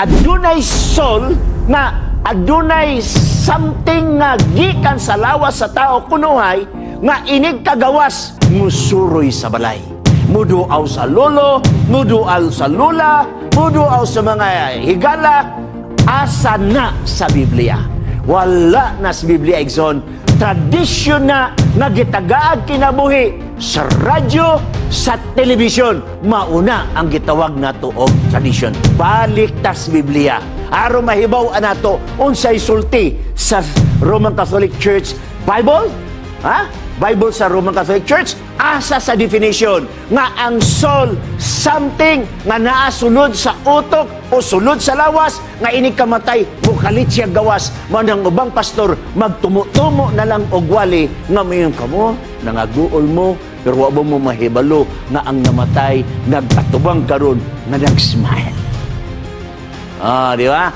Adunay soul nga adunay something nga gikan sa lawas sa tao kunuhay nga inig kagawas musuroy sa balay. Muduaw sa lolo, muduaw sa lola, muduaw sa mga higala, asa na sa Biblia? Wala na sa Biblia, igsoon. Tradisyon na nga gitagaag kinabuhi sa radyo, sa telebisyon. Mauna ang gitawag nato og tradisyon. Balik tas Biblia. Aron mahibaw nato unsay sulti sa Roman Catholic Church Bible? Ha? Bible sa Roman Catholic Church, asa sa definition nga ang soul, something nga naa sulod sa utok o sulod sa lawas nga inig kamatay mukalit siya gawas? Mao nang ubang pastor magtumo-tumo na lang og wali nga mayon kamo nangaguol mo, pero wa ba mo mahibalo nga ang namatay nagkatubang karon nga nag-smile? Ah, di ba?